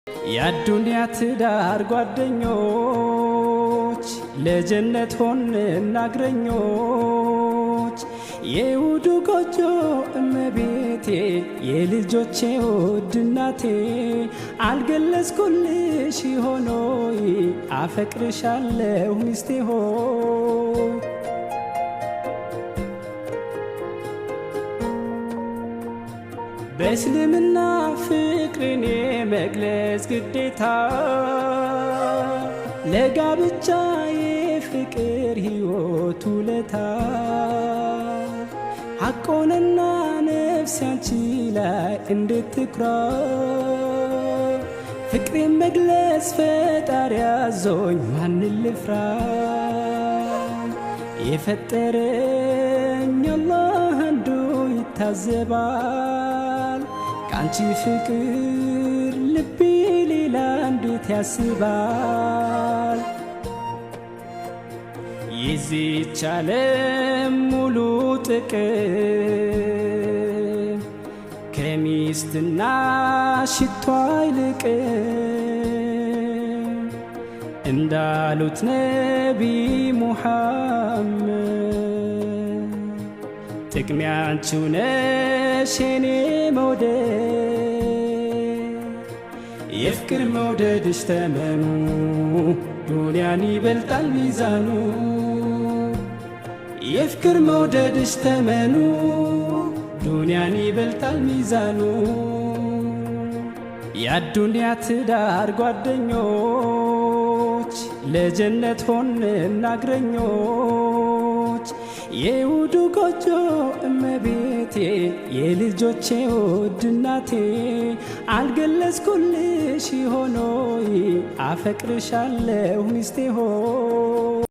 የአዱንያ ትዳር ጓደኞች፣ ለጀነት ሆንና እግረኞች። የውዱ ጎጆ እመቤቴ፣ የልጆቼ ውድ እናቴ፣ አልገለጽኩልሽ ሆኖይ አፈቅርሻለሁ ሚስቴ ሆይ። በእስልምና ፍቅርን የመግለጽ ግዴታ፣ ለጋብቻ የፍቅር ሕይወት ውለታ፣ ሐቆንና ነፍስ ያንቺ ላይ እንዴት ትኩራ፣ ፍቅሬን መግለጽ ፈጣሪ ያዞኝ ማንን ልፍራ? የፈጠረኝ አላህ አንዱ ይታዘባል። ከአንቺ ፍቅር ልቤ ሌላ እንዴት ያስባል? የዚህች ዓለም ሙሉ ጥቅም ከሚስትና ሽቷ አይልቅም እንዳሉት ነቢ ሙሐመድ፣ ጥቅሜ አንቺው ነሽ የኔ መውደድ። የፍቅር መውደድሽ ተመኑ ዱንያን ይበልጣል ሚዛኑ። የፍቅር መውደድሽ ተመኑ ዱንያን ይበልጣል ሚዛኑ። የአዱንያ ትዳር ጓደኞች፣ ለጀነት ሆንና እግረኞች። የውዱ ጎጆ እመቤቴ፣ የልጆቼ ውድ እናቴ፣ አልገለጽኩልሽ ሆኖይ አፈቅርሻለሁ ሚስቴ ሆይ።